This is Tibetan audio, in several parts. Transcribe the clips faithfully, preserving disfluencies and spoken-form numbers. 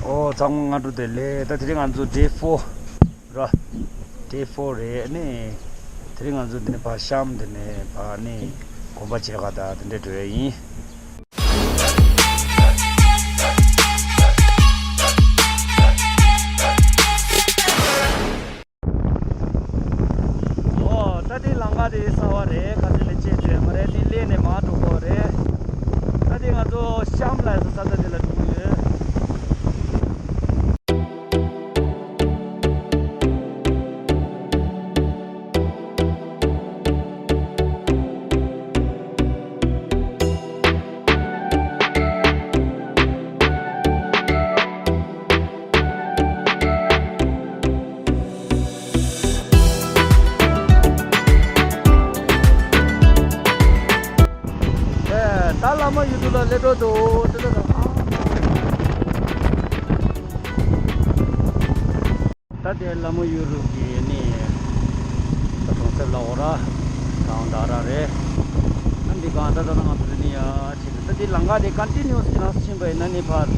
ཨོ་ཚང་མ་སྔ་དྲོ་བདེ་ལེགས། ད་དེ་རིང་ང་ཚོ་day four ར། day four རེད་ནི། དེ་རིང་ང་ཚོ་འདི་ནས་ཕར་གཤམ་འདི་ནས་ཕར་ནི་དགོན་པ་མཇལ་ག་ད་དེ་འདྲས་འགྲོ་ཡ་ཡིན། ཨོ་ད་དེ་ལམ་ཁ་དེ་གསར་པ་རེད། ཁ་ཚིག་ལ་ཅེས་བྱས་མ་རེད། དེ་ལས་ནས་མར་འགྲོ་དགོས་རེད། ད་དེ་ང་ཚོ་གཤམ་ལ་ས་ས་ད་དེ་ལ་འགྲོ་གི་ཡོད། ད་བླ་མ་ཡུལ་དུ་ལ་སླེབས་འགྲོ་འདུག་ཏེ་ཏེ་ཏེ། ད་དེ་བླ་མ་ཡུལ་རུ་གི་ནི་ད་གྲོང་གསེབ་ལ་འོ་ར་གང་ད་ར་རེད། ཨ་འདི་གང་ད་ད་ང་ཚོ་ནི་ཡ་ཆེ་ད་དེ་ལམ་ཁ་དེ་ཀོན་ཊི་ནིའུ་སི་ཁྱེད་རང་ཕྱིན་པ་ཡིན་ན་ནི་ཕར་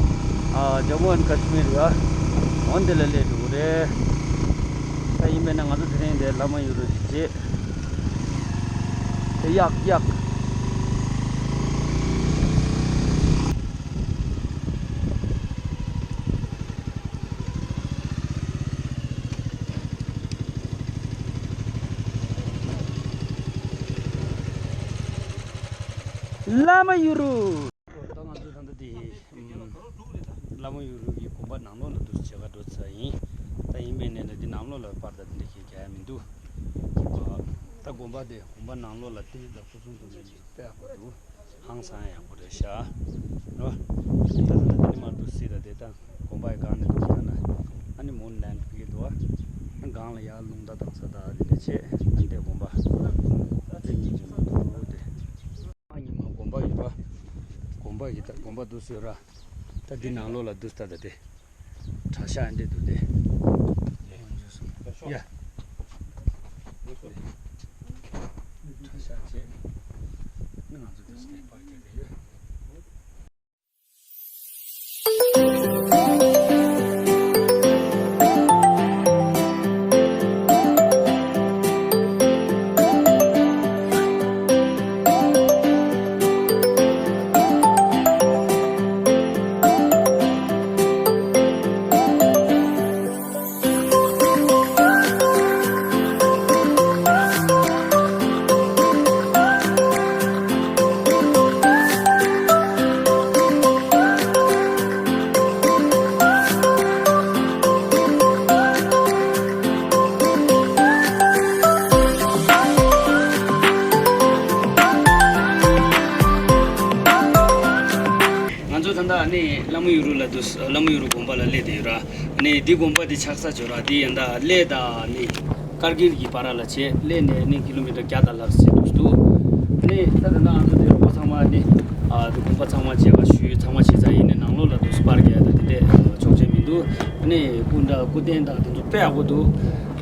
ཇམ་མུ་ཨེན་ཁ་ཤི་མིར་ཡ་འོན་དེ་ལ་སླེབས་འགྲོ་གི་རེད། ད་ཡིན་པས་ན་ང་ཚོ་དེ་རིང་དེ་བླ་མ་ཡུལ་རུ་གི་རྗེས་དེ་གཡག་གཡག་བླ་མ་ཡུལ་རུ། ད་ང་ཚོ་ད་ལྟ་དེ་བླ་མ་ཡུལ་རུ་གི་དགོན་པ་ནང་ལོགས་ལ་འདུག་སེ་མཇལ་ག་འགྲོ་ཚར་ཡིན། ད་ཡིན་པས་ན་ད་འདི་ནང་ལོགས་ལ་པར་ད་འདི་འདྲ་ཞིག་རྒྱག་ཡ་མི་འདུག་ད་དགོན་པ་དེ་དགོན་པ་ནང་ལོགས་ལ་བལྟས་ད་ཁུ་སིམ་སིམ་དེ་དཔེ་ཡག་པོ་འདུག་ཧང་སང་ཡག་པོ་རེད་ཤག་རོ། ད་ད་ད་དེ་མ་འགྲོ་སྲིད་ད་དེ་ད་དགོན་པ་ཡི་སྒང་ནས་འདུག་ཤག་ན། ཨ་ནི་མུན་ལེན་ཕི་གི་འདུག་ཨ། སྒང་ལ་ཡར་རླུང་རྟ་དང་ས་དང་དེ་འདྲ་བྱས་ཨ་འདྲས་དགོན་པ་དེ་གཉིས་ཀྱི་མ་འདུག་དེ། ཨ་ཉི་མ་དགོན་པ་ཡོད་པ། དགོན་པ་གི་ད་དགོན་པ་འདུག་སེ་ཡོད་ར། ད་འདི་ནང་ལོགས་ལ་འདུག་ད་ད་དེ། གྲྭ་ཤག་ཨ་འདྲས་འདུག་དེ། ཡ། གྲྭ་ཤག་བྱས། ང་ཚོ་འདུག་སེ་པར་རྒྱག་གི་ཡོད། ང་ཚོ་ད་ལྟ་ནི་བླ་མ་ཡུལ་རུ་ལ་འདུག་བླ་མ་ཡུལ་རུ་དགོན་པ་ལ་སླེབས་བསྡད་ཡོད་ར། ནི་འདི་དགོན་པ་འདི་ཆགས་ས་ཅིག་ཡོད་ར། འདི་ཡན་ད་གླེ་དང་ནི་ཀར་གིལ་གྱི་བར་ལ་བྱས། གླེ་ནས་ནི་ཀི་ལོ་མི་ཊར་བརྒྱ་དང་ལྷག་ཙམ་འདུག་འདུག་ནི་ད་ད་ང་ཚོ་འདི་རོགས་པ་ཚང་མ་ནི་ཨ་འདི་དགོན་པ་ཚང་མ་བྱས་པ་ཞུས། ཚང་མ་བྱས་ཚར་ཡིན་ནི་ནང་ལོགས་ལ་འདུག་སེ་པར་རྒྱག་ཡ་ད་འདི་འདྲས་ཆོག་མཆན་མི་འདུག་ནི་སྐུ་འདྲ་སྐུ་རྟེན་དང་དེ་ཚོ་དཔེ་ཡག་པོ་འདུག་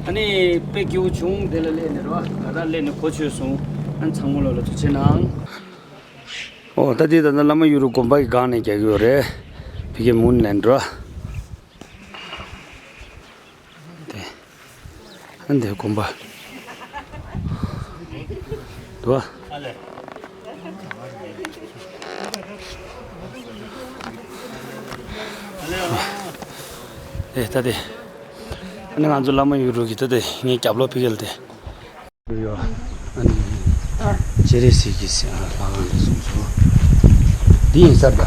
ཨ་ནི་དཔེ་སྐྱིད་པོ་བྱུང་། དེ་ལ་སླེབས་ནས་རོ་ད་ད་སླེབས་ནས་གོ་ཆོད་སོང་། ཨ་ནི་ཚང་མ་ལོ་ལ་ཐུགས་རྗེ་གནང་། ཨོ་ད་འདི་ད་ལྟ་བླ་མ་ཡུལ་རུ་དགོན་པ་གི་སྒང་ནས་རྒྱག་གི་ཡོད་རེད། ཕ་གི་མུན་ལེན་འགྲོ། དེ་ཨ་འདི་དགོན་པ་འདུག་ཨ། ཨེ་ད་དེ་ཨ་ནི་ང་ཚོ་བླ་མ་ཡུལ་རུ་གི་ད་དེ་ངའི་རྒྱབ་ལོགས་ཕ་གི་ལ་དེ། ཡོ། ཨ་ནི། སྤྱན་རས་གཟིགས་ཀྱི་ལྷ་ཁང་འདི་བཟུང་སོང་། འདི་ཡིན་ས་རེད་པ།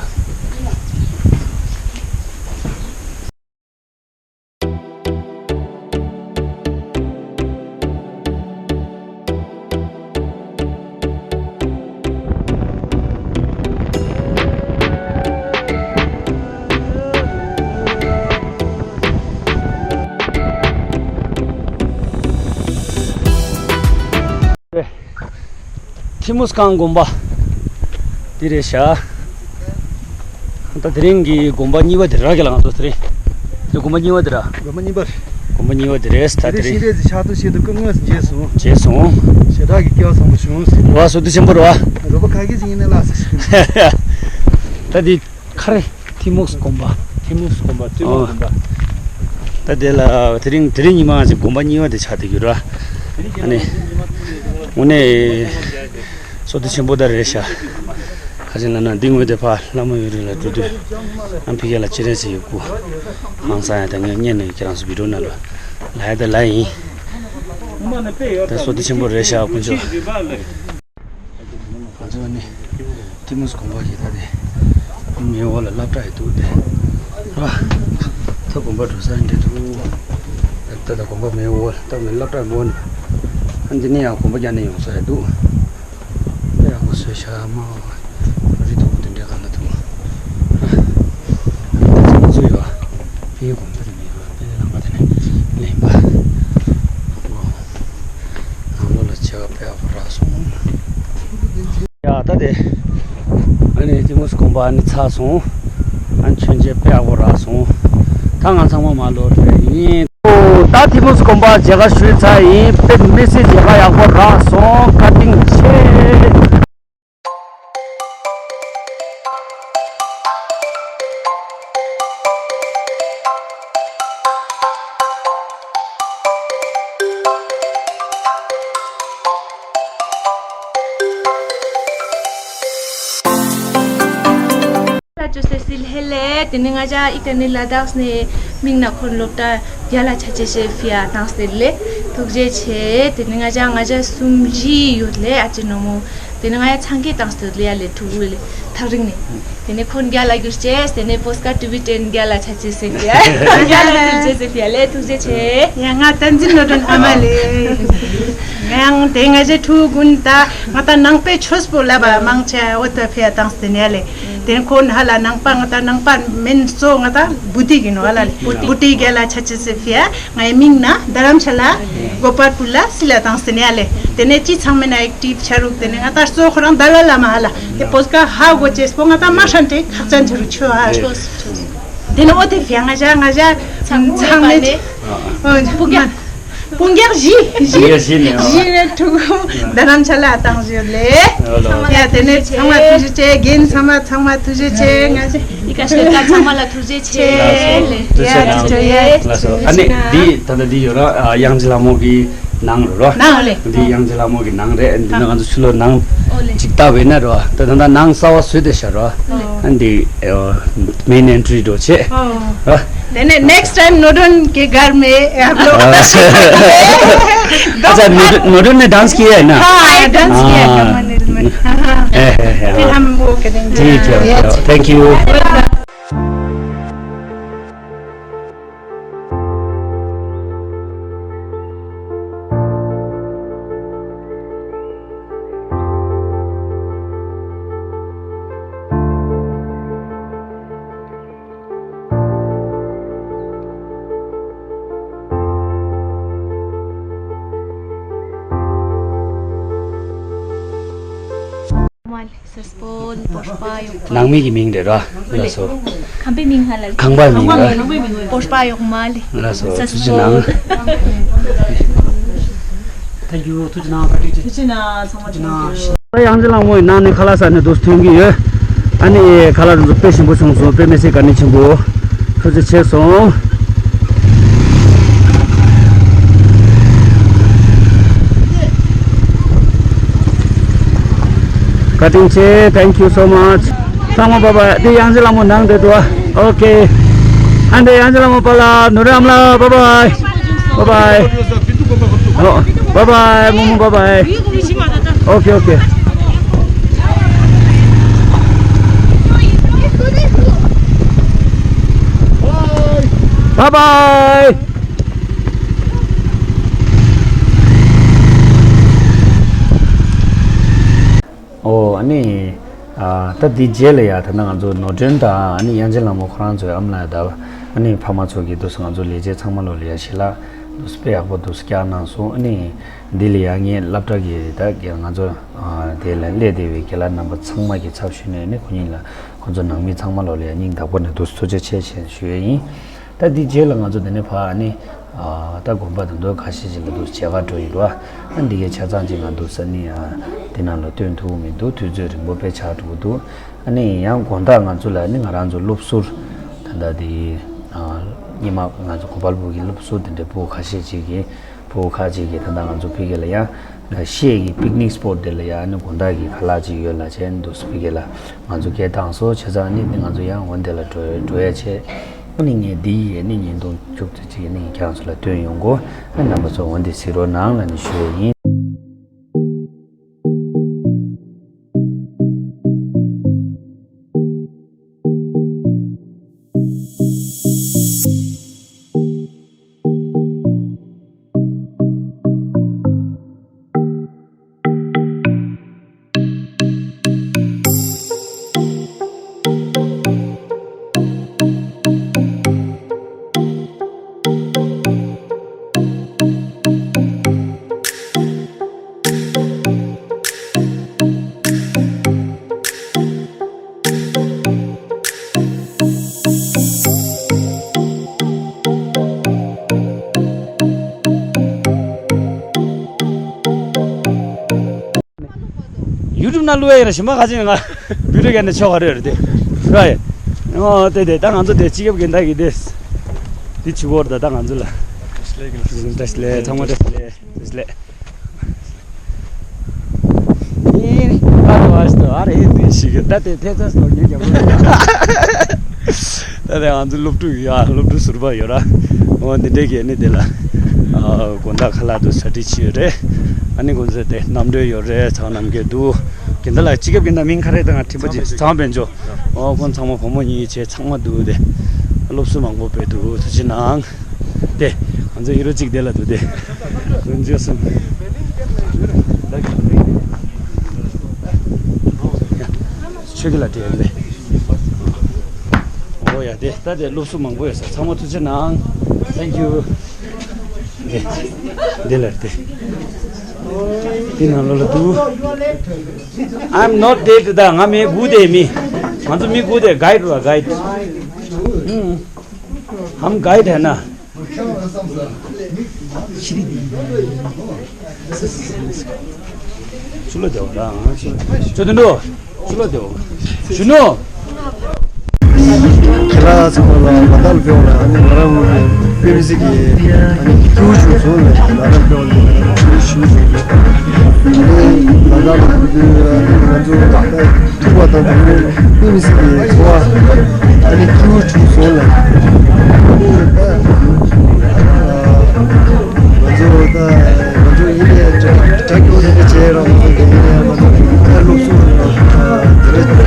ཐི་མུས་ཁང་དགོན་པ་འདི་རེད་ཤག་ད་དེ་རིང་གི་དགོན་པ་གཉིས་པ་འདི་ར་གི་ལ་ང་ཚོ་དེ་རིང་། དེ་དགོན་པ་གཉིས་པ་འདི་ར། དགོན་པ་གཉིས་པ་རེད། དགོན་པ་གཉིས་པ་འདི་རེད། ད་དེ་དེ་རིང་ཤིང་རས་ཀྱི་ཕྱག་ཏུ་བཤད་དུ་སྐུ་དངོས་སུ་མཇལ་སོང་། མཇལ་སོང་། ཞེ་དྲག་གི་སྐལ་བ་བཟང་པོ་བྱུང་ཟེར། རོ་བ་སོ་དུ་ཆེན་པོ་རོ་བ། རོ་བ་ག་གི་ཅིག་ཡིན་ནའི་ལགས་སོ་ཞིག་ད་འདི་ཁ་རེ་ཐི་མུས་དགོན་པ། ཐིམ་མུས་དགོན་པ། ཨོ། ད་དེ་ལ་དེ་རིང་དེ་རིང་ཉི་མ་ང་ཚོ་དགོན་པ་གཉིས་པ་དེ་ཆགས་བསྡད་ཡོད་ར། ཨ་ནི་དངོས་གནས་བསོད་བདེ་ཆེན་པོ་ད་རེད་ཤག་ཁ་ཅིག་ལ་ན་འདི་ངོས་དེ་ཕ་ལྷ་མོ་ཡུལ་རི་ལ་འགྲོ་དུས་ཨམ་ཕི་ཁ་ལ་ཅི་རེད་ཟེར་ཡོད་གུ། ཧང་སང་ཡ་ད་ངས་བརྙན་ནས་ཁྱེད་རང་ཚོ་བི་ཌིའོ་ནང་ལ་ལ་ཡ་ད་ལ་ཡིན། ད་བསོད་བདེ་ཆེན་པོ་རེད་ཤག་དཀོན་མཆོག་ང་ཚོ་ནི་ཐིམ་མུས་དགོན་པ་ཞིག་ད་དེ་མེ་འོག་ལ་སློབ་གྲྭ་ཡི་འདུག་དེ་ར། ད་དགོན་པ་འགྲོ་ས་འདྲ་འདུག་ད་ད་དགོན་པ་མེ་འོག་ལ་ད་མེ་སློབ་གྲྭ་མེ་འོག་ནས་ཨ་འདི་ནས་ཡང་དགོན་པ་རྒྱག་ནས་ཡོང་ས་ཡ་འདུག་དཔེ་ཡག་པོ་བཟོས་ཤག་མ་རི་དུ་དེ་འདྲའི་ག་ལ་འདུག་ད་ཚང་མ་ཚུད་ཡོད། ཕིའི་དགོན་པ་དེ་མེད་པ་ཕིའི་ལམ་པ་དེ་ནས་ལེན་པ། ནང་ལོགས་ལ་ཆེ་བ་དཔེ་ཡག་པོ་རག་སོང་། ཡ་ད་དེ་ཨ་ནི་ཐིམ་མུས་དགོན་པ་ཨ་ནི་ཚར་སོང་། ཨ་ནི་མཆོད་མཇལ་དཔེ་ཡག་པོ་རག་སོང་། ད་ང་ཚང་མ་མ་ལོ་རེ་ཡིན། ཨོ་ད་ཐིམ་མུས་དགོན་པ་མཇལ་ཁ་ཞུས་ཚར་ཡིན། དཔེ་མི་སྲིད་མཇལ་ཁ་ཡག་པོ་རག་སོང་། བཀའ་དྲིན་ཆེ། ལ་ཅོ་སེ་སི་ལྷེ་ལེ། དེ་ནས་ང་ཅག་ཨི་ཏ་ནི་ལ་དྭགས་ནས་མིང་ན་ཁོར་སློབ་གྲྭ་རྒྱ་ལ་ཆ་ཆེ་ཤེ་ཕི་ཡ་བཏང་སྟེ་ལེ། ཐུགས་རྗེ་ཆེ། དེ་ནས་ང་ཅག་ང་ཅག་གསུམ་བཞི་ཡོད་ལེ། ཨ་ཅེ་ནོ་མོ། དེ་ནས་ང་ཡ་ཚང་ཁེ་བཏང་སྟེ་ལེ་ཡ་ལེ་ཐུག་ལེ་ཐག་རིང་ནས། དེ་ནས་ཁོན་རྒྱ་ལ་བསྒྱུར་ཅེས། དེ་ནས་པོ་སི་ཀར་ཊི་བི་ཊེན་རྒྱ་ལ་ཆ་ཆེ་ཤེ་ཕི་ཡ། རྒྱ་ལ་ཐུགས་རྗེ་ཆེ་ཕི་ཡ་ལེ། ཐུགས་རྗེ་ཆེ། ཡ་ང་བསྟན་འཛིན་ནོར་སྒྲོན་ཨ་མ་ལེ། ང་ཡང་དེ་ང་ཅག་ཕྲུ་གུ་ཀུན་ད་ང་ད་ནང་པའི་ཆོས་པོ་ལབ་པ་མང་ཆེ་འོ་ད་ཕི་ཡ་བཏང་སྟེ་ནས་ལེ། དེ་ཁོ་ན་ཧ་ལ་ནང་པ་ང་ད་ནང་པ་མིན་གཙོ་ང་ད་བུ་ཏི་གི་ནོ་ཧ་ལ་ལེ། བུ་ཏི་རྒྱ་ལ་ཆ་ཆེ་སེ་ཕི་ཡ། ངའི་མིང་ན་རྡ་རམ་ཤ་ལ་གོ་པར་པུ་ལ་སི་ལ་བཏང་སྟེ་ནས་ལེ། དེ་ནས་ཅི་ཚང་མེད་ན་ཨེག་ཊིབ་ཆ་རུག་དེ་ནས་ང་ད་གཙོ་ཁོ་རང་ད་ལ་ལ་མ་ཧ་ལ་དེ་པོ་སི་ཀ་ཧ་གོ་ཅེས་པོ་ང་ད་མ་ཧྲན་ཏེ་ཁག་ཅན་ཆ་རུག་ཆོ་ཧ། དེ་ནས་འོ་དེ་ཕི་ཡ་ང་ཅག་ང་ཅག་ཚང་མེད། ཨོ། སྤུན་ཀྱག་སྤུན་ཀྱག་བཞི་བཞི་བཞི་ནས་ཨོ། བཞི་ནས་ཕྲུ་གུ་རྡ་རམ་ས་ལ་བཏང་ཞོར་ལས། ཡ་དེ་ནས་ཚང་མ་ཐུགས་རྗེ་ཆེ། རྒན་ཚང་མ་ཚང་མ་ཐུགས་རྗེ་ཆེ། ང་ཚོ་ཨི་ཀ་ཤོད་ཀ་ཚང་མ་ལ་ཐུགས་རྗེ་ཆེ། ལགས་སོ། ཡ་ཐུགས་རྗེ་ཆེ། ལགས་སོ། ཨ་ནི་འདི་ད་ལྟ་འདི་ཡོད་ར། ཨ་དབྱངས་ཅན་ལྷ་མོ་གི་ནང་རེད་ར། ནང་ལེ། འདི་དབྱངས་ཅན་ལྷ་མོ་གི་ནང་རེད། འདི་ནང་ང་ཚོ་ཕྱི་ལོགས་ནང་ཨོ་ལེ། ཅིག་ལྟ་བས་ན་ར། ད་ད་ལྟ་ནང་གསར་བ་བཟོས་ཏེ་ཤར་ར། ཨ་འདི་མེན་ཨེན་ཊི་རི་འགྲོ་བྱེད། དེ་ནས་next time ནོར་སྒྲོན་གྱི་སྒར་མེ་ཨ་ལོ། अच्छा, नोडो ने डांस किया है ना? हाँ, डांस किया है। हाँ। है, है, है, हाँ। हम वो करेंगे। ठीक है, thank you। ནང་མི་གི་མིང་རེད་ར། ལགས་སོ། ཁམས་པའི་མིང་ཧ་ལ། ཁམས་པའི་མིང་ར། པོ་ཤ་པ་ཡོག་མ་ལེ། ལགས་སོ། ཐུགས་རྗེ་གནང་། Thank you. ཐུགས་རྗེ་གནང་། ཐུགས་རྗེ་གནང་། ཚང་མ་ཐུགས་རྗེ་གནང་། དབྱངས་ཅན་ལྷ་མོའི་ནང་ནས་ཁ་ལག་ཟ་ནས་འདུག་ཐོན་གྱི་ཡོད། ཨ་ནི་ཁ་ལག་དེ་ཚོ་དཔེ་ཞིམ་པོ་བྱུང་སོང་། དཔེ་མི་སྲིད་བཀའ་དྲིན་ཆེན་པོ། ཐུགས་རྗེ་ཆེ་སོང་། བཀའ་དྲིན་ཆེ། Thank you so much. ཚང་མ་bye bye. འདི་དབྱངས་ཅན་ལྷ་མོ་ནང་དེ་འདུག་ཨ། Okay. ཨ་འདི་དབྱངས་ཅན་ལྷ་མོ་པ་ལ་ནོར་རམ་ལ་bye bye. Bye bye. ཨོ། Bye bye. མོ་མོ་bye bye. Okay, okay. Bye bye. ཨོ། ཨ་ནི། ཨ། ད་འདི་རྗེས་ལ་ཡ་ད་ནང་ང་ཚོ་ནོར་སྒྲོན་དང་ཨ་ནི་དབྱངས་ཅན་ལྷ་མོ་ཁོ་རང་ཚོའི་ཨ་མ་ལགས་དང་ཨ་ནི་ཕ་མ་ཚོ་གིས་འདུག་སེ་ང་ཚོ་ལས་བྱེད་ཚང་མ་ལོ་ལ་ཡ་ཞལ་ལག་འདུག་སེ་དཔེ་ཡག་པོ་འདུག་སེ་བཀྱག་གནང་སོང་། ཨ་ནི་འདི་ལ་ཡ་ངས་སློབ་གྲྭ་གི་ད་གི་ང་ཚོ་དེ་ལ་སླེབས་བསྡད་པའི་རྒན་ལགས་རྣམ་པ་ཚང་མ་གི་ཚབ་ཞུས་ནས་ཨ་ནི་ཁོ་གཉིས་ལ་ཁོ་ཚོ་ནང་མི་ཚང་མ་ལོ་ལ་ཡ་སྙིང་ཐག་པ་ནས་འདུག་སེ་ཐུགས་རྗེ་ཆེ་ཞེས་ཞུ་ཡས་ཡིན། ད་འདི་རྗེས་ལ་ང་ཚོ་འདི་ནས་ཕར་ཨ་ནི། ཨ། ད་དགོན་པ་དང་དོན་ཁ་ཤས་ཤིག་ལ་འདུག་མཇལ་ཁ་འགྲོ་ཡི་འདུག་ཨ་འདི་གའི་ཆ་ཚང་ཅིག་ང་འདུག་ས་ནི་ཨ་འདི་ནང་ལ་སྟོན་ཐུབ་མི་འདུག་དུས་ཚོད་རིང་པོ་དཔེ་ཆགས་འགྲོ་གི་འདུག་ཨ་ནི་ཡང་དགོང་དག་ང་ཚོ་ལ་ཨ་ནི་ང་རང་ཚོ་སློབ་ཟུར་ ད་ལྟ་དེ་ཉི་མ་ང་ཚོ་གོ་པལ་པུར་གྱི་སློབ་ཟུར་དེ་འདྲའི་ཕྲུ་གུ་ཁ་ཤས་ཅིག་གིས་ཕྲུ་གུ་ཁག་ཅིག་གིས་ད་ལྟ་ང་ཚོ་ཕ་གི་ལ་ཡང་ཤེལ་གྱི་པིག་ནིག་སྤོཊ་དེ་ལ་ཡང་ཨ་ནི་དགོང་དག་གི་ཁ་ལག་ཅིག་ཡོད་ལ་བྱས་འདུག་ཕ་གི་ལ་ང་ཚོ་སྐད་བཏང་སོང་། བྱས་ཙང་ཨ་ནི་ང་ཚོ་ཡང་འོ་དེ་ལ་འགྲོ་འགྲོ་ཡ་བྱས། ཨ་ནི་ངས་འདི་ཡི་ཨ་ནི་བརྙན་ཐུང་མཇུག་ཏུ་ཅིག་ཨ་ནི་ཁྱེད་རང་ཚོ་ལ་སྟོན་ཡོང་གོ། ཨ་རྣམ་པ་ཚོ་འོ་འདི་གཟིགས་རོགས་གནང་ལབ་ནས་ཞུ་ཡ་ཡིན། ཡུ་ཊུབ་ནང་བླུག་ཡ་ཡིན་ན་ཞིམ་པ་ག་ཅིག་ང་བི་ཌིའོ་རྒྱག་ནས་ཆོག་ག་རེད་རེད་དེ། ར་ཡ། ཨོ་དེ་དེ་ད་ང་ཚོ་དེ་སྤྱི་ཁྱབ་རྒན་བདག་གིས་དེ། དེ་བྱེད་དགོས་རེད་ད་ད་ང་ཚོ་ལ། བཀྲ་ཤིས་བདེ་ལེགས་ཚང་མ་བཀྲ་ཤིས་བདེ་ལེགས་བཀྲ་ཤིས་བདེ་ལེགས། ཨེ་ཨ་རེ་བ་ཞིག་ཨ་རེ་དེ་ཞིག་ད་དེ་ཐེ་ཚ་སོགས་ཉན་རྒྱབ་ལོ། ད་དེ་ང་ཚོ་སློབ་ཕྲུག་ཡོད་ཨ་སློབ་ཕྲུག་ཟུར་པ་ཡོད་ར། འོ་འདི་འདྲས་ཀྱི་ནི་དེ་ལ། ཨ་དགོང་དག་ཁ་ལག་ཏུ་གྲ་སྒྲིག་བྱས་ཡོད་རེད། ཨ་ནི་ཁོང་ཚོས་དེ་གནམ་གྲུ་ཡོད་རེད་ཚང་ནམ་མཁའི་འདུག་རྒན་བདག་ལགས་སྤྱི་ཁྱབ་རྒན་བདག་མིང་ག་རེ་དང་ཁྲིམས་པ་ཅི་ཚང་དཔལ་འབྱོར། ཨོ་ཁོང་ཚང་མ་བུ་མོ་གཉིས་བྱས་ཚང་མ་འདུག་དེ། སློབ་ཟུར་མང་པོ་བས་འདུག་ཐུགས་རྗེ་གནང་། དེ། ང་ཚོ་ཧི་རོ་གཅིག་དེ་ལ་འདུག་དེ། དཀོན་མཆོག་གསུམ། ཆོས་ཀྱི་ལ་དྲིས་ལེ། ཨོ་ཡ་དེ་ད་དེ་སློབ་ཟུར་མང་པོ་ཡོད་ས་ཚང་མ་ཐུགས་རྗེ་གནང་། Thank you། དེ། དེ་ལ་དེ། དེ་ནང་ལོགས་ལ་འདུག I'm not dead ད་ང་མི་དགུ་དེ་མི། ང་ཚོ་མི་དགུ་དེ་གའིཌ་ར་གའིཌ། ཨུམ། I'm guide ཧེ་ན། ཆུ་ལ་དེའོ་རང་ཆུ་དེ་འགྲོ་ཆུ་ལ་དེའོ་ཆུ་ནོ། ཁྱེད་རང་ཚོ་ལ་ང་དང་ཕེའོ་ལ་ཨ་ནི་ང་རང་ངོས་ནས་དཔེ་མི་སྲིད་ཀྱི་ཨ་ནི་སྐྱིད་པོ་བྱུང་སོང་ལ་ང་དང་ཕེའོ་ལ་ང་རང་ཞུ་བྱུང་སོང་། ཨ་ནི་ང་དང་ལ་ཕེའོ་ལ་ང་ཚོ་ཐུག་པ་དང་དེ་ནས་དཔེ་མི་སྲིད་ཀྱི་ཚོར་བ་ཨ་ནི་སྐྱིད་པོ་བྱུང་སོང་ལ། ང་ཚོ་ད་ང་ཚོ་ད་ང་ཚོ་ཡིན་ནའི་དྲ་དྲ་སྐྱོང་རེ་རེ་བྱས་རང་ང་ཚོ་དེ་ཡིན་ནའི་ང་ཚོ་ད་སློབ་གསོ་དེ་རེད། ང་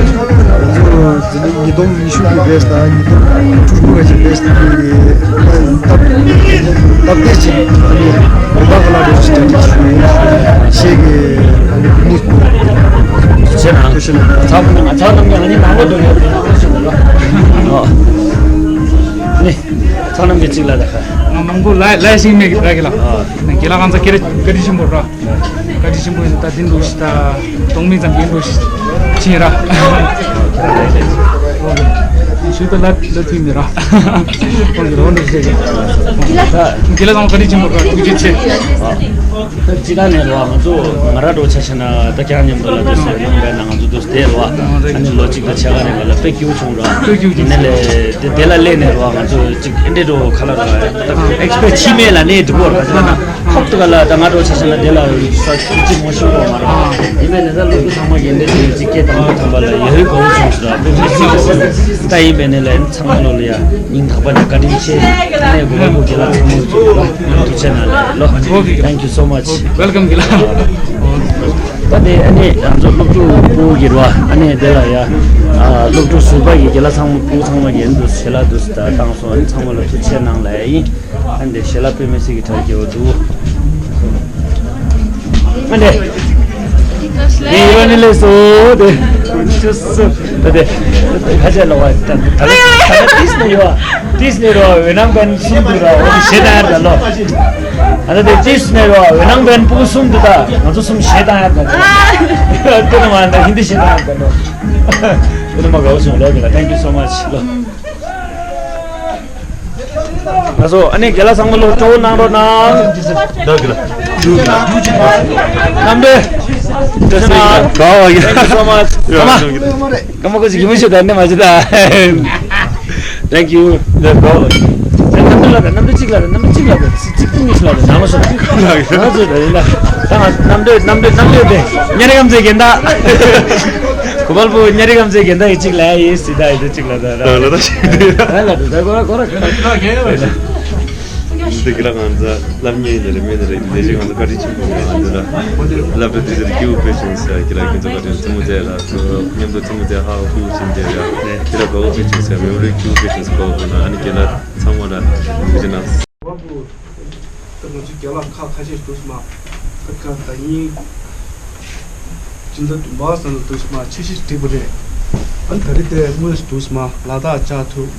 ཚོ་འཛིན་གྲྭ་ཉིས་སྟོང་ཉི་ཤུ་གི་བེས་དང་ཉིས་སྟོང་དྲུག་ཅུ་ག་ཅིག་བེས་དེ་སྟབས་སྟབས་བདེ་ཅིག་ཨ་ནི་དགོན་པ་ག་ལ་རེ་ཞིག་གྲ་སྒྲིག་ཞུ་ཡིན་ཞེས་ཀྱི་ཨ་ནི་ནི་ཆེ་ན་ཐུགས་ཆེ་ན་ཚང་མ་ང་ཚང་རྣམས་ཀྱང་ཨ་ནི་ནང་ལོགས་འགྲོ་ཡོད་དེ་ནི་ཚང་རྣམས་ཀྱི་གཅིག་ལ་ད་ཁ་ང་མང་པོ་ལ་ལ་ཞིག་མེད་ཀྱི་དགྲ་གི་ལ་ང་གི་ལ་གང་ཚ་ཀེ་རེ་ཀ་ཏི་ཆེན་པོ་ར། བཀའ་དྲིན་ཆེན་པོ་ཡིན། ད་འདི་འདུག་ཤི་ད་གདོང་མི་ཙམ་ཡིན་འདུག་ཤི་ཕྱིན་ར། ཞུ་ད་ལ་ལ་ཐུག་མི་ར། ཁོང་གི་རོ་འདུག་ཤི་ད་འདི་ལ་ཚང་བཀའ་དྲིན་ཆེན་པོ་ར་ཐུགས་རྗེ་ཆེ། ད་ཅི་ད་ནས་ར་ང་ཚོ་ང་ར་འགྲོ་ཆ་ཤི་ན་ད་ཀྱང་མཉམ་དུ་ལ་འདུག་ཟེར་ཡོང་བས་ན་ང་ཚོ་འདུག་སྟེ་ར། ཨ་ནི་ལོ་གཅིག་དང་ཕྱེད་ཀ་རེ་བ་ལ་དཔེ་སྐྱིད་པོ་བྱུང་ར། དེ་ནས་ལས་དེ་དེ་ལ་སླེབས་ནས་ར་ང་ཚོ་གཅིག་ཨེ་འདྲེ་འགྲོ་ཁ་ལ་ར་ད་ཨེག་སི་པེག་ཆི་མེད་ལ་གནས་འདུག་གོ་ར་ད་ན། ཧོབ་ཏུ་ག་ལ་ད་ང་འགྲོ་ཆ་ཤ་ན་དེ་ལ་ས་ཆུ་གཅིག་མ་ཤུ་གོ་མ་ར། ཡིན་པས་ནས་ད་སློབ་ཕྲུག་ཚང་མ་ཡིན་དེ་དེ་གཅིག་སྐད་དང་པོ་དམ་པ་ལ་ཡ་ཧུའི་གོ་བོ་བྱུང་སོང་ར། ད་ཡིན་པས་ནས་ལ་ཡིན་ཚང་མ་ལོ་ལ་ཡ་སྙིང་ཐག་པ་ནས་བཀའ་དྲིན་ཆེ། ནས་གོ་བོ་གི་ལ་ཚང་མ་ཚུགས་ར། ཐུགས་རྗེ་གནང་ལ་ལོ། Thank you so much. Welcome གི་ལ། ད་དེ་ཨ་ནི་ང་ཚོ་སློབ་ཕྲུག་སྤུ་གུ་གི་ར་ཨ་ནི་དེ་ལ་ཡ་སློབ་ཕྲུག་ཟུར་པ་ཡི་གི་ལ་ཚང་མ་སྤུ་གུ་ཚང་མ་ཡིན་དུ་ཞེ་ལ་དུ་ད་བཏང་སོང་ཨ་ནི་ཚང་མ་ལ་ཐུགས་རྗེ་གནང་ལ་ཡིན། ཨ་འདི་ཞལ་ལག་དཔེ་མི་སྲིད་ཀྱི་གྲ་རྒྱས་པོ་འདུག་ཨ་འདི། ངས་ཡོད་ནི་ལས་སོ་དེ། ཆུ་སོ་ད་དེ། ཁ་ཆེ་ལ་བ་ད་ད་ད་ད་ཏིས་ནི་ཡོད། ཏིས་ནི་རོ་ཝེ་ནམ་བན་གསུམ་འདུག་ར་འོ་དེ་ཞེ་ད་ཡར་ད་ལོ། ཨ་ད་དེ་ཏིས་ནི་རོ་ཝེ་ནམ་བན་སྤུ་གུ་གསུམ་འདུག་ད་ང་ཚོ་གསུམ་ཞེ་ད་ཡར་ད་ད། དེ་ནི་མ་ད་ཧིན་དི་ཞེ་ད་ཡར་ད་ལོ། དེ་ནི་མ་དགའ་བོ་བྱུང་ལོ་དེ་ལ། Thank you so much ལོ། ང་ཚོ་ཨ་ནི་རྒན་ལགས་ཚང་མ་ལོ་སྤྲོ་བོ་གནང་རོགས་གནང་། ད་གི་ལ། རྣམ་པས། Thank you so much. ཀ་མ་ཀ་མ་ཀོ་ཅིག་གི་མི་ཤེས་ད་ནི་མ་ཅི་ད། Thank you. Let's go. རྣམ་འགྲོ་ལ་རྣམ་འགྲོ་གཅིག་ལ་རྣམ་འགྲོ་གཅིག་ལ་གཅིག་གཅིག་གཉིས་ལ་རྣམ་པ་སོ་ང་ཚོ་ད་ཡིན་ད་ང་རྣམ་འགྲོ་རྣམ་འགྲོ་རྣམ་འགྲོ་དེ་ཉ་རི་གམ་ཚེ་གན་ད་གོ་པལ་པོ་ཉ་རི་གམ་ཚེ་གན་ད་ཡི་གཅིག་ལ་ཡི་སི་ད་ཡི་གཅིག་ལ་ད་ལ་ད་ཤི་ད་ལ་ད་གོ་ར་གོ་ར་གོ་ར་གོ་ར། འདི་གི་ལ་ང་ཚོ་སློབ་གཉེར་ཡིན་ནི་རེད་མིན་ནི་རེད་ལས་བྱེད་ང་ཚོ་བཀའ་དྲིན་ཆེན་པོ་ང་ཚོ་ལ་སློབ་གྲྭ་འདི་ཚོར་སྐྱིད་པོ་དཔེ་བྱུང་ཟེར་གྱི་ལ་ཁྱེད་ཚོ་བཀའ་དྲིན་ཐུགས་མོ་མཛད་ལ་ཚོ་མཉམ་དུ་ཐུགས་མོ་མཛད་ཧ་ཧུ་བྱིན་མཛད་ལ་དེ་ལ་དགའ་བོ་དཔེ་བྱུང་ཟེར་མེའུ་རོའི་སྐྱིད་པོ་དཔེ་བྱུང་ཟེར་དགའ་བོ་དཔེ་ན་ཨ་ནི་རྒན་ལགས་ཚང་མ་ལ་ཐུགས་རྗེ་གནང་། ད་ང་ཚོའི་རྒན་ལགས་ཁག་ཁ་ཤས་འདུག་སྨ། ད་ཁ་ད་ཡིན། སྤྱི་ཟླ་བདུན་པ་ཙམ་ལ་འདུག་སྨ་འཆར་གཞི་བསྒྲིགས་པ་རེད། ཨ་ནི་ད་རེས་དེ་དངོས་སུ་འདུག་སྨ་ལ་དྭགས་བཅའ་ཐུབ།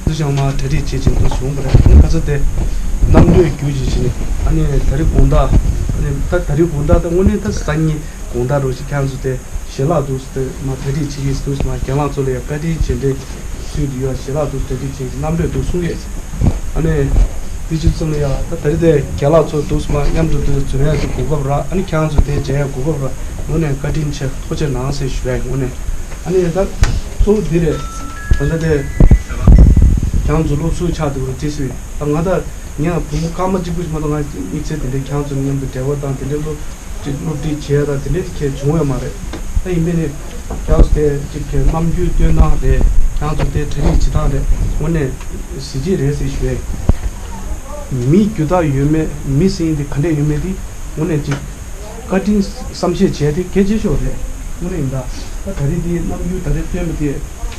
འདུ་བྱང་མ་གྲ་སྒྲིག་བྱེད་ཅིང་འདུག་བྱུང་བ་རེད། ཨ་ནི་ཁ་ཚ་དེ་གནམ་གྲུས་བརྒྱུད་ཅིག་བྱས་ནས་ཨ་ནི་ད་རེས་དགོང་དག་ཨ་ནི་ད་ད་རེས་དགོང་དག་ད་དངོས་གནས་ད་སང་ཉིན་དགོང་དག་རོགས་ཞིག་ཁྱེད་ཚོ་དེ་ཞལ་ལག་འདུག་སྟེ་མ་གྲ་སྒྲིག་བྱེད་ཀྱི་འདུག་སྨ་རྒན་ལགས་ཚོ་ལ་ཡང་བཀའ་དྲིན་རྗེས་འབྲེལ་ཚུལ་དུ་ཡོད་ཞལ་ལག་འདུག་གྲ་སྒྲིག་བྱེད་ཀྱི་གནམ་གྲུས་འདུག་གསུང་གི། ཨ་ནི། དེ་ཅི་ཙམ་ལ་ཡ་ད་ད་རེས་དེ་རྒན་ལགས་ཚོ་འདུག་སྨ་མཉམ་དུ་འདུག་འཛོམས་ཡ་གི་གོ་སྐབས་རག་ཨ་ནི་ཁྱེད་ཚོ་དེ་མཇལ་ཡ་གོ་སྐབས་རག་དངོས་གནས་བཀའ་དྲིན་ཆེ་ཐུགས་རྗེ་གནང་ཟེར་ཞུ་ཡ་ཡིན་དངོས་གནས། ཨ་ནི་ད་གཙོ་བོ་འདི་རེད། ད་ལྟ་དེ་ཁྱེད་ཚོ་སློབ་ཟུར་ཆགས་འདུག་རེད་ཅེས་ཟེར་ད་ང་ད་ངས་བུ་མོ་སྐར་མ་གཅིག་པུ་ཞིག་མ་གཏོགས་ང་དམིགས་བསལ་དེ་འདྲའི་ཁྱེད་ཚོ་མཉམ་དུ་འབྲེལ་བ་དང་དེ་འདྲའི་སློབ་ཅིག་སློབ་ཁྲིད་བྱས་ཡ་དང་དེ་འདྲའི་ཁྱེད་བྱུང་ཡོད་མ་རེད། ད་ཡིན་པས་ནི་ཁྱེད་ཚོ་དེ་ཅིག་གི་རྣམ་འགྱུར་སྟོན་སྟངས་རེད་ཁྱེད་ཚོ་དེ་གྲ་སྒྲིག་བྱེད་སྟངས་རེད་དངོས་གནས་གཟི་བརྗིད་རེད་ཟེར་ཞུ་ཡ་ཡིན། མི་རྒྱུ་དག་ཡོད་མེད་མི་ཟེར་མཁན་དེ་ག་འདྲས་ཡོད་མེད་དེ་དངོས་གནས་ཅིག་བཀའ་དྲིན་བསམ་ཤེས་བྱས་ཏེ་གལ་ཆེ་ཤོས་རེད། དངོས་གནས་ཡིན་ད་ད་ད་རེས་དེའི་རྣམ་འགྱུར་ད་རེས་སྟོན་པ་དེ་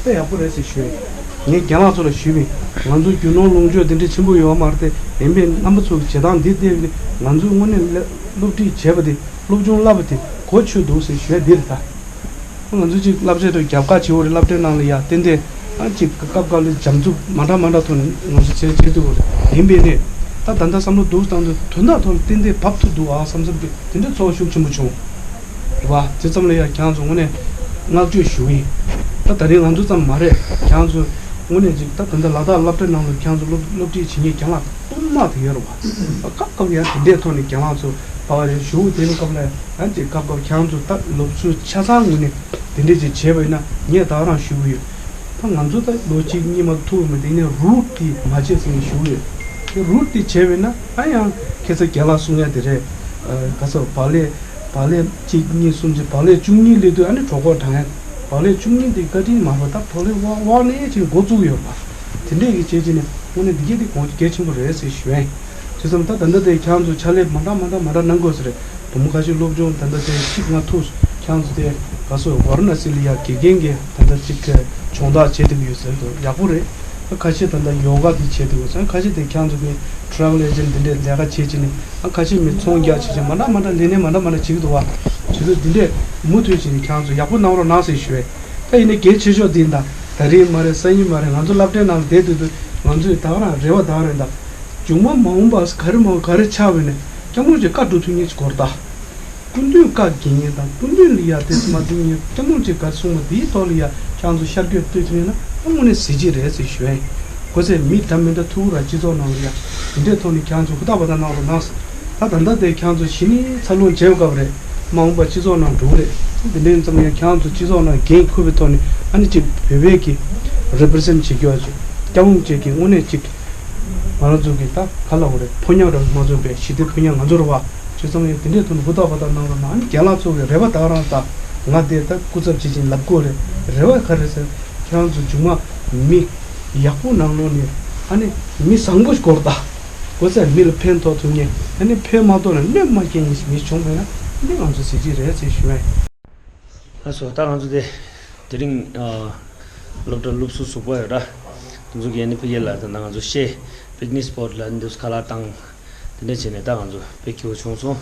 དཔེ་ཡག་པོ་རེད་ཟེར་ཞུ་ཡ་ཡིན། ངས་རྒན་ལགས་ཚོ་ལ་ཞུས་པ་ཡིན། ང་ཚོ་རྒྱུ་ནོར་ལོངས་སྤྱོད་དེ་འདྲས་ཆེན་པོ་ཡོད་མ་རེད་དེ་ཡིན་པས་རྣམ་པ་ཚོ་གི་བྱེད་སྟངས་འདི་བལྟས་ནས་ང་ཚོས་དངོས་གནས་སློབ་ཁྲིད་བྱས་པ་དེ་སློབ་སྦྱོང་བསླབ་པ་དེ་གོ་ཆོད་འདུག་ཟེར་ཞུ་ཡ་འདི་རེད་ད། ང་ཚོ་ཅིག་བསླབ་བྱའི་ཐོག་རྒྱབ་ཁ་བྱེད་འོ་རེད་སློབ་གྲྭའི་ནང་ལ་ཡ་ཏན་ཏན་ཨ་ཅིག་སྐབས་སྐབས་ལ་འཇམ་རྩུབ་མ་འདྲ་མ་འདྲ་ཐོག་ནས་ང་ཚོ་བྱེད་བྱེད་ཐུབ་འོ་རེད་ཡིན་པས་ནས་ད་ད་ལྟ་བསམ་བློ་སྡུག་བཏང་དུས་དོན་དག་ཐོག་ལ་ཏན་ཏན་བབས་ཐུབ་འདུག་ཨ་བསམ་བསམ་དེ་དེ་འདྲའི་ཚོར་བ་ཤུགས་ཆེན་པོ་བྱུང་། རེད་བ་དེ་ཙམ་ལ་ཡ་ཁྱེད་ཚོ་དངོས་གནས་བསྔགས་བརྗོད་ཞུ་གི་ཡིན། ད་ད་རེས་ང་ཚོ་ཙམ་མ་རེད་ཁྱེད་ཚོ་དངོས་གནས་ཅིག་ད་ད་ལྟ་ལ་དྭགས་སློབ་གྲྭའི་ནང་ལ་ཁྱེད་ཚོ་སློབ་སློབ་ཁྲིད་བྱེད་མཁན་རྒན་ལགས་དཔུང་དམག་དེ་ཡོད་རེད་བ། སྐབས་སྐབས་ཡ་དེ་འདྲའི་ཐོག་ནས་རྒན་ལགས་ཚོ་ཕ་བ་རེད་ཞུ་དེ་ནི་སྐབས་ལ་ཡང་ཅིག་སྐབས་སྐབས་ཁྱེད་ཚོ་ད་སློབ་གསོ་ཆ་ཚང་ངོས་ནས་དེ་འདྲས་ཅིག་བྱས་པ་ཡིན་ན་ངས་ད་རང་ཞུ་གི་ཡོད། ད་ང་ཚོ་ད་ལོ་གཅིག་གཉིས་མ་ཐུག་མ་དེ་ནས་རུ་དེ་མ་བྱེད་ཟེར་ནས་ཞུ་གི་ཡོད། དེ་རུ་དེ་བྱས་པ་ཡིན་ན་ད་ཡང་ཁྱེད་ཚོ་རྒན་ལགས་གསུང་ཡ་དེ་རེད། ག་ཚོད་བག་ལེབ་བག་ལེབ་གཅིག་གཉིས་གསུམ་བྱས་བག་ལེབ་བཅུ་གཉིས་སླེབས་དུས་ཨ་ནི་གྲོད་ཁོག་གྲང་ཡ། བག་ལེབ་བཅུ་གཉིས་དེ་བཀའ་དྲིན་མ་རེད་ད་བག་ལེབ་དབང་དབང་ནས་ཅིག་འགོ་བཙུགས་ཡོད་པ། དེ་འདྲས་ཀྱི་བྱས་ཅིག་ནས་དངོས་གནས་འདི་གས་དེ་གོང་གལ་ཆེན་པོ་རེད་ཟེར་ཞུ་ཡ་ཡིན། བྱས་ཙང་ད་ད་ལྟ་དེ་ཁྱེད་ཚོ་ཕྱག་ལས་མ་འདྲ་མ་འདྲ་མ་འདྲ་གནང་དགོས་ཟེར་རེད། བུ་མོ་ཁ་ཤས་སློབ་སྦྱོང་ད་ལྟ་དེ་གཅིག་ང་ཐུག་ཁྱེད་ཚོ་དེ་ག་སོ་ཝཱ་ར་ཎ་སི་ལ་ཡ་དགེ་རྒན་གྱི་ད་ལྟ་གཅིག་གི་སྦྱོང་བརྡར་བྱེད་ཐུབ་ཡོད་ཟེར་འདུག་ཡག་པོ་རེད། ད་ཁ་ཤས་ད་ལྟ་ཡོ་ག་དེ་བྱེད་ཐུབ་ཡོད་ཟེར་ཁ་ཤས་དེ་ཁྱེད་ཚོ་གི་ཊ་རེ་ཝལ་ཨེ་ཇེན་ཊི་འདི་འདྲས་ལས་ཀ་བྱེད་ཅིག་ནས་ཨ་ཁ་ཤས་མི་ཚོང་རྒྱག་བྱེད་ཅིག་མ་འདྲ་མ་འདྲ་ལས་གནས་མ་འདྲ་མ་འདྲ་བྱེད་ཀྱི་འདུག་བ། བྱེད་དུས་འདི་འདྲས་མུ་མཐུད་བྱས་ནས་ཁྱེད་ཚོ་ཡག་པོ་གནང་རོགས་གནང་ཟེར་ཞུ་བས། ད་ཡིན་ནའི་གལ་ཆེ་ཤོས་འདི་ཡིན་ད། ད་རེས་མ་རེད་སང་ཉིན་མ་རེད་ང་ཚོ་སློབ་གྲྭའི་ནང་ལ་བསྡད་དུས་དུས་ང་ཚོས་ད་ག་རང་རེ་བ་ད་ག་རང་ཡིན་ད། མཇུག་མ་མ་འོངས་པ་ག་རེ་མ་འོངས་ག་རེ་ཆགས་པ་ཡིན་ནའི་སྐྱབས་མགོན་གྱི་བཀའ་སྒྲུབ་ཐུབ་མཁན་ཞིག་དགོས་རེད་ད། སྐུ་མདུན་བཀའ་འགེལ་མཁན་དང་སྐུ་མདུན་ལ་ཡ་དེ་ཙམ་མ་འཛིན་མཁན་སྐྱབས་མགོན་གྱིས་ག་རེ་གསུངས་པ་དེའི་ཐོག་ལ་ཡ་ཁྱེད་ཚོ་ཤར་བསྐྱོད་གཏོད་ཐུབ་ཡོད་ན་ད་དངོས་གནས་གཟི་བརྗིད་རེད་ཟེར་ཞུ་ཡ་ཡིན། གོ་ཚད་མི་འདྲ་མི་འདྲ་ཐུག་ར་སྤྱི་ཚོགས་ནང་ལ་ཡ་དེ་འདྲའི་ཐོག་ནས་ཁྱེད་ཚོ་ཧུར་ཐག་པ་ཐག་གནང་རོགས་གནང་། ད་ད་ལྟ་དེ་ཁྱེད་ཚོ་གཞི་ནས་འཚར་ལོངས་བྱས་པའི་སྐབས་རེད། མ་འོངས་པ་སྤྱི་ཚོགས་ནང་འགྲོ་གི་རེད། དེ་འདྲ་ཡིན་ཙང་ཡང་ཁྱེད་ཚོ་སྤྱི་ཚོགས་ནང་འགན་འཁུར་བའི་ཐོག་ནས་ཨ་ནི་གཅིག་བོད་པའི་གི་རེ་པི་རི་སེན་ཊི་བྱེད་རྒྱུ་ཨ་ཅིག་སྐྱབས་མགོན་བཅས་ཀྱི་དངོས་གནས་གཅིག་ང་རང་ཚོ་གི་ད་ག་ལ་འོ་རེད་ཕོ་ཉ་རང་མ་ཚོགས་པའི་ཞི་བདེ་ཕོ་ཉ་ང་ཚོ་རེད་བ། བྱས་ཙང་ཡང་དེ་འདྲའི་ཐོག་ནས་ཧུར་ཐག་པ་ཐག་གནང་རོགས་གནང་ཨ་ནི་རྒན་ལགས་ཚོ་གི་རེ་བ་ད་ག་རང་ད་ང་དེ་ད་སྐུ་ཚབ་བྱེད་ཅིང་ལབ་དགོས་རེད། རེ་བ་ག་རེ་ཟེར་ཁྱེད་རང་ཚོ་མཇུག་མ་མི་ཡག་པོ་ནང་ལོགས་ནས་ཨ་ནི་མི་བཟང་པོ་ཞིག་དགོས་རེད་ད། གོ་ཚད་མི་ལ་ཕན་ཐོགས་ཐུབ་མཁན་ཨ་ནི་ཕན་མ་ཐོགས་ན་གནོད་མ་སྐྱེལ་མཁན་ཞིག་མི་བྱུང་བས་ན་འདི་ང་ཚོ་གཟི་བརྗིད་རེད་ཟེར་ཞུ་བས། ལགས་སོ་ད་ང་ཚོ་དེ་དེ་རིང་སློབ་གྲྭ་སློབ་ཟུར་ཟུར་པ་ཡོད་ར། དེ་ཚོ་གིས་ནི་ཕ་གི་ལ་ད་ང་ཚོ་ཤེས་པིག་ནིག་སི་པོ་ཊི་ལ་འདུག་ཁ་ལག་བཏང་དེ་འདྲ་བྱས་ནས་ད་ང་ཚོ་དཔེ་སྐྱིད་པོ་བྱུང་སོང་།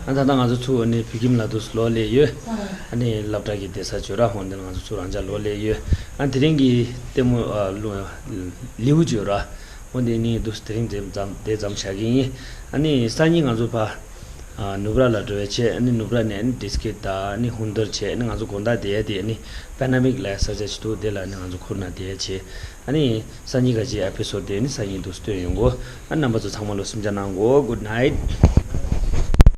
ཨ་ད་ད་ང་ཚོ་ཚུར་ནི་བོད་ཁྱིམ་ལ་འདུག་ལོག་སླེབས་ཡོད། ཨ་ནི་སློབ་གྲྭ་གི་བསྡད་ས་བྱོས་ར་ཧོན་དེ་ང་ཚོ་ཚུར་རང་ཅག་ལོག་སླེབས་ཡོད། ཨ་དེ་རིང་གི་ལྟད་མོ་ལེའུ་བྱོས་ར། འོ་འདི་ནི་འདུག་དེ་རིང་དེ་ཙམ་དེ་ཙམ་བྱ་གི་ཡིན། ཨ་ནི་སང་ཉིན་ང་ཚོ་ཕ་ནུབ་ར་ལ་འགྲོ་བའི་ཆེད་ཨ་ནི་ནུབ་ར་ནས་ཨ་ནི་ཌི་སི་ཀིཊ་དང་ཨ་ནི་ཧུན་དར་བྱས་ཨ་ནི་ང་ཚོ་དགོང་དག་དེ་ཡ་དེ་ཨ་ནི་པེ་ན་མིག་ལ་ས་ཆ་ཅིག་འདུག་དེ་ལ་ཨ་ནི་ང་ཚོ་ཁུར་ན་དེ་ཡ་བྱས་ཨ་ནི་སང་ཉིན་ག་ཅིག་ཨེ་པི་སོ་ཌི་དེ་ཨ་ནི་སང་ཉིན་འདུག་སྟོན་ཡོང་གོ་ཨ་ནི་རྣམ་པ་ཚོ་ཚང་མ་ལོ་སེམས་ཆགས་གནང་གོ། Good night.